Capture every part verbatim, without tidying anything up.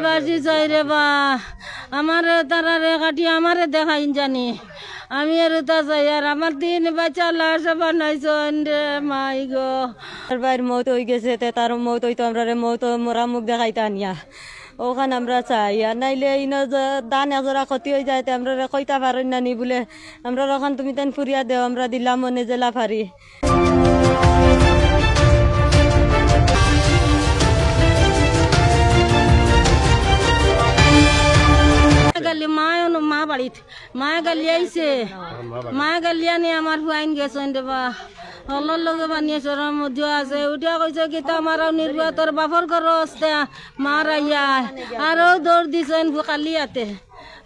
কাশি চাই রে বা, আমারে তারারে কাটি আমারে দেখাইন জানি। আমি আর তা চাই আর আমার তিন বাচ্চা লাশ বানাইছইন রে মাই গো। আমার ভাইর মউত অই গেছে, তে তার মউত অইতো আমরারে মউত মরা মুখ দেখাইতা আনিয়া। অখান আমরা চাই, আর নাইলে ইনো যে ধান এজরা ক্ষতি অই যায়, তে আমরারে কইতা পারইন না নি বুলে, আমরার অখান তুমি তাইন ফুরিয়া দেও, আমরা দিলাম মনে জেলা ফারি। গালি মা, অনো মা বাড়িত, মা গালি আইছে, মা গালি আনি আমার ফুয়াইন গেছইন রে বা। হকলর লগে বানিয়ে চরম মধ্যে আছে, উঠিয়া কইছে কিতা, আমার নির্বাতর বাপর ঘর আছে, মার আইয়া, আরো দৌড় দিছইন কালি আতে।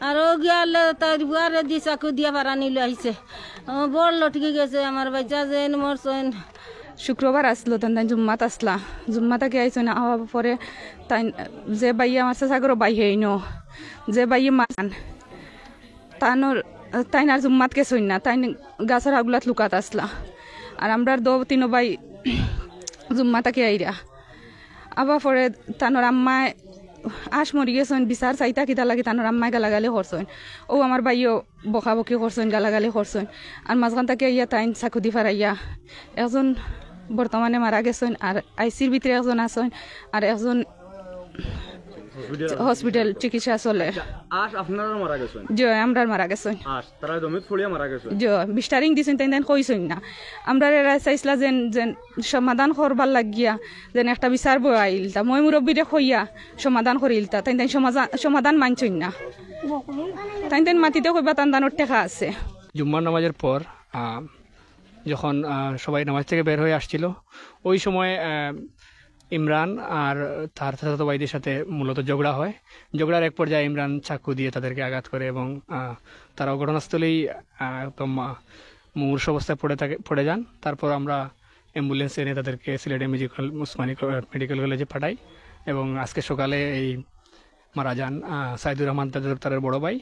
আর ও গিয়া আল্লাহ তার বুয়ারে দি চাকু দিয়া ফারানি লই আইছে। ও, বড় লটকি গেছে আমার বাচ্চা যেন মরছইন। শুক্রবার আসলো, তান তান জুম্মাত আসলা। জুম্মা থাকি আইছইন, আওয়ার পরে তাইন যে ভাইয়ে আমার চাচা ঘরর ভাই হেইনো, যে ভাইয়ে মারান, তানর, তাইন আর জুম্মাত গেছইন না, তাইন গাছর আগুলাত লুকাত আসলা। আর আমরার দো তিনো ভাই জুম্মা থাকি আইরা। আবার পরে তানর আম্মায় আশ মরি গেছইন, বিচার চাইতা কিতা লাগি তানর আম্মায় গালাগালি করছইন। ও আমার ভাইও বকাবকি করছইন, গালাগালি করছইন। আর মাঝখান থাকি আইয়া তাইন চাকু দি ফারাইয়া একজন বর্তমানে মারা গেছইন, আর আইসির ভিতরে একজন আছইন, আর একজন হসপিটাল চিকিৎসা চলে। আশ আপনারা মারা গেছইন? জি, আমরার মারা গেছইন। আশ তারা জমিত পড়িয়া মারা গেছইন? জি, বিস্টারিং দিছইন, তাইন তাইন কইছইন না। আমরারে এরা চাইছলা যেন, যেন সমাধান করবার লাগিয়া যেন একটা বিচার বওয়াইলতা, ময় মুরব্বিরে কইয়া সমাধান করিলতা, তাইন তাইন সমাজা-, সমাধান মানছইন না। তাইন তাইন মাতিতে কইবা তান তানর টেকা আছে। জুম্মার নামাজের পর, আহ, যখন, আহ, সবাই নামাজ থেকে বের হয়ে আসছিল, ওই সময়, আহ, ইমরান আর তার চাচাতো ভাইদের সাথে মূলত ঝগড়া হয়। ঝগড়ার এক পর্যায়ে ইমরান চাকু দিয়ে তাদেরকে আঘাত করে এবং, আহ, তারাও ঘটনাস্থলেই, আহ, একদম, আহ, মুমূর্ষু অবস্থায় পড়ে থাকে, পড়ে যান। তারপর আমরা অ্যাম্বুলেন্সে এনে তাদেরকে সিলেটে মেডিকেল, উসমানী ক-, মেডিকেল কলেজে পাঠাই এবং আজকে সকালে এই মারা যান, আহ, সাইদুর রহমান তাদের, তাদের বড় ভাই।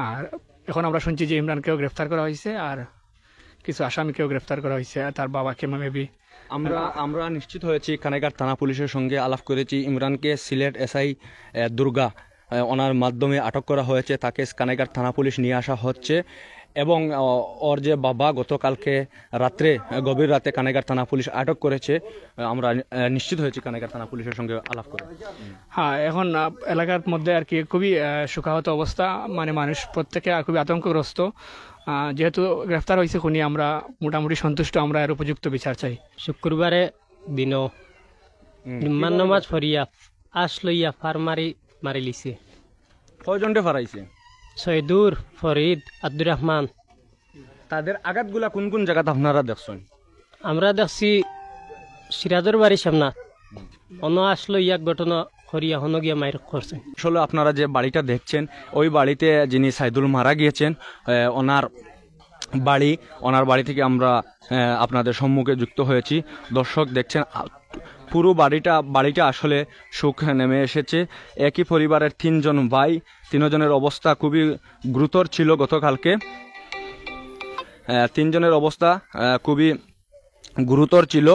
আর এখন আমরা শুনছি যে ইমরানকেও গ্রেফতার করা হয়েছে, আর কিছু আসামিকেও গ্রেফতার করা হয়েছে, আর তার বাবাকে মেবি আমরা, আমরা নিশ্চিত হয়েছি, কানাইঘাট থানা পুলিশের সঙ্গে আলাপ করেছি। ইমরানকে সিলেট এসআই, আহ, দুর্গা, আহ, ওনার মাধ্যমে আটক করা হয়েছে। তাকে কানাইঘাট থানা পুলিশ নিয়ে আসা হচ্ছে এবং, আহ, ওর যে বাবা গতকালকে রাত্রে, আহ, গভীর রাতে কানাইঘাট থানা পুলিশ আটক করেছে। আহ, আমরা, আহ, নিশ্চিত হয়েছি কানাইঘাট থানা পুলিশের সঙ্গে আলাপ করে। হ্যাঁ, এখন, আহ, এলাকার মধ্যে আর কি খুবই, আহ, শোকাহত অবস্থা, মানে মানুষ প্রত্যেকে খুবই আতঙ্কগ্রস্ত। আহ, যেহেতু গ্রেফতার হয়েছে খুনি, আমরা মোটামুটি সন্তুষ্ট, আমরা এর উপযুক্ত বিচার চাই। শুক্রবারে দিনো হুম। জুম্মার নামাজ পড়িয়া আশ লইয়া ফার মারি মারিলিছে। কয়জনরে ফারাইছে? সৈদুর, ফরিদ, আব্দুর রহমান। তাদের আঘাতগুলা কোন কোন জায়গাত আপনারা দেখছেন? আমরা দেখছি সিরাজর বাড়ির সামনে অনো আশ লইয়া ঘটনা করিয়া হনো গিয়া মাইর করছে। আসলে আপনারা যে বাড়িটা দেখছেন, ওই বাড়িতে যিনি সাইদুল মারা গিয়েছেন, আহ, ওনার বাড়ি, ওনার বাড়ি থেকে আমরা, আহ, আপনাদের সম্মুখে যুক্ত হয়েছি। দর্শক দেখছেন, আ, পুরো বাড়িটা, বাড়িটা আসলে শোক নেমে এসেছে। একই পরিবারের তিনজন ভাই, তিনজনের অবস্থা খুবই গুরুতর ছিল গতকালকে। আহ, তিনজনের অবস্থা, আহ, খুবই গুরুতর ছিল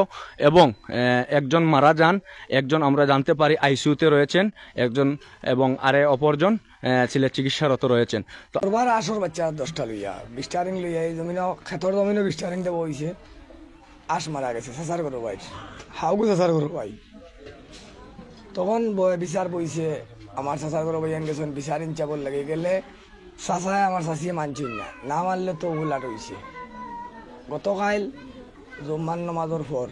এবং, আহ, একজন মারা যান, একজন আমরা জানতে পারি আইসিইউতে রয়েছেন, একজন এবং আরে অপরজন, আহ, সিলেট চিকিৎসারত রয়েছেন। তো শুক্রবার আশর বাচ্চা দশটা লইয়া, বিস্টারিং লইয়া, এই জমিনও, খেতর জমিনও বিস্টারিং দেওয়া হইছে। আশ মারা গেছে, চাচার ঘরর ভাই, হাউগু চাচার ঘরর ভাই। তখন বয় বিচার বইছে, আমার চাচার ঘরর ভাই আন গেছেন, বিচার ইনচাবর লাগি গেলে চাচায় আমার চাচিয়ে মানছইন না, না মানলে তো উলাট হইছে। গতকাল জুম্মার নামাজর পর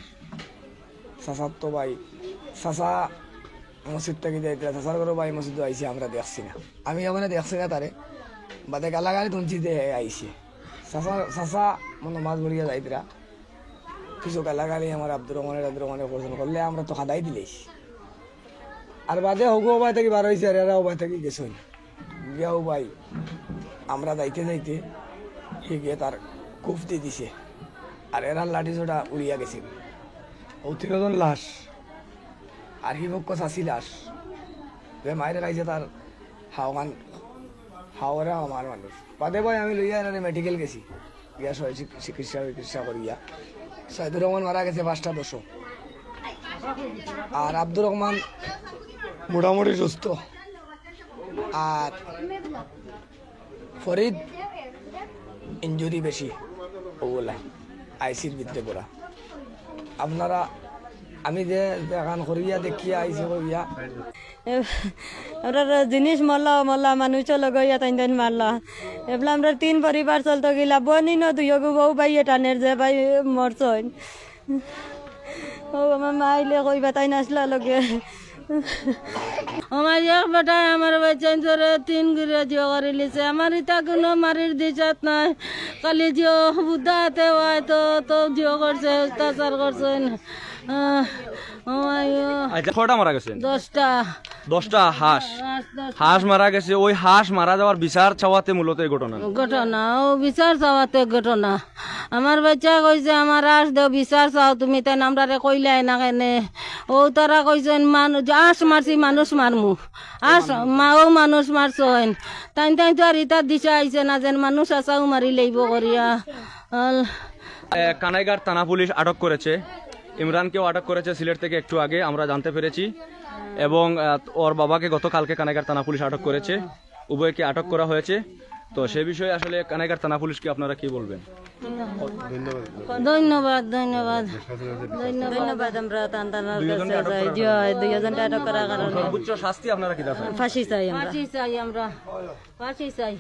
চাচার তো ভাই, চাচা মসজিদ থাকি যাইতরা, চাচার ঘরর ভাই মসজিদো আইছে, আমরা দেখছি না। আমি এখনো দেখছি না তারে, বাদে গালাগালি তুলছি যে হে আইছে। চাচা, চাচা মনে মাছ ভরিয়া যাইতরা, কিছু গালাগালি আমার আব্দুর রহমানের, আব্দুর রহমানের করছেন, করলে আমরা তো খাদাই দিলেছি। আর বাদে হগু ওবায় থাকি বার হইছে, আর এরা ওবায় থাকি গেছইন। গিয়া ওবায়, আমরা যাইতে যাইতে হে গিয়া তার কুফ দি দিছে, আর এরার লাঠি ছোটা উড়িয়া গেছে। ও তিনজন লাশ, আর হি পক্ষ চাচি লাশ, যে মাইর খাইছে তার হাওখান, হাওরে আমার মানুষ। বাদে ভাই আমি লইয়া এরারে মেডিকেল গেছি, গিয়া সবাই চিক-, চিকিৎসা বিকিৎসা করিয়া। সাইদুর রহমান মারা গেছে পাঁচটা দশো, আর আব্দুর রহমান মোটামুটি সুস্থ। আর ফরিদ ইনজুরি বেশি, ওগুলা আইসির ভিতরে পড়া। আপনারা, আমি যে দেখান করিয়া দেখিয়া আইসি করিয়া। এ, ওরা জিনিস মরলা, মরলা, মানুষও লগাইয়া তাইন তাইন মারলা। এবলা আমরা তিন পরিবার চলতো গিলা, বনি ন দুইগু বউ ভাইয়ে টানের যে ভাই মরছইন। ও আমার মা আইলে কইবা তাইন আসলা লগে। আমার এক বেটায় আমার বাচ্চাইন ধরে তিন গুড়ে জিও করিলিছে। আমার ইতা কোনো মারির দিশাত নাই। খালি জিও বুদ্ধা হাতে হয় তো, তো জিও করছে, অত্যাচার করছে। আহ, ও মাই গো। আচ্ছা, কয়টা মারা গেছে? দশটা। দশটা হাঁস। হাঁস দশটা। হাঁস মারা গেছে। ওই হাঁস মারা যাওয়ার বিচার চাওয়াতে মূলত এই ঘটনা। ঘটনা, ও বিচার চাওয়াতে ঘটনা। আমার বাচ্চা কইছে, "আমার আশ দেও, বিচার চাও তুমি, তাই আমরারে কইলাই না কেনে?" ও তারা কইছেন, "মানুষ, আশ মারছি, মানুষ মারমু। আশ মা, ও মানুষ মারছইন।" তাইন তাইন তো আর ইতার দিশা আইছে না, যেন মানুষ আছাও মারি লইব করিয়া। আল- এ, কানাইঘাট থানা পুলিশ আটক করেছে। ইমরানকেও আটক করেছে সিলেট থেকে একটু আগে, আমরা জানতে পেরেছি। এবং, আহ, ওর বাবাকে গতকালকে কানাইঘাট থানা পুলিশ আটক করেছে। উভয়কে আটক করা হয়েছে। তো সে বিষয়ে আসলে কানাইঘাট থানা পুলিশকে আপনারা কি বলবেন? ধন্যবাদ, ধন্যবাদ। ধন্যবাদ। আমরা তান তানার কাছে চাই। জি, হয়, দুইজনকে আটক করার কারণে। সর্বোচ্চ শাস্তি আপনারা কি চান? ফাঁসি চাই আমরা। ফাঁসি চাই আমরা। ফাঁসি চাই।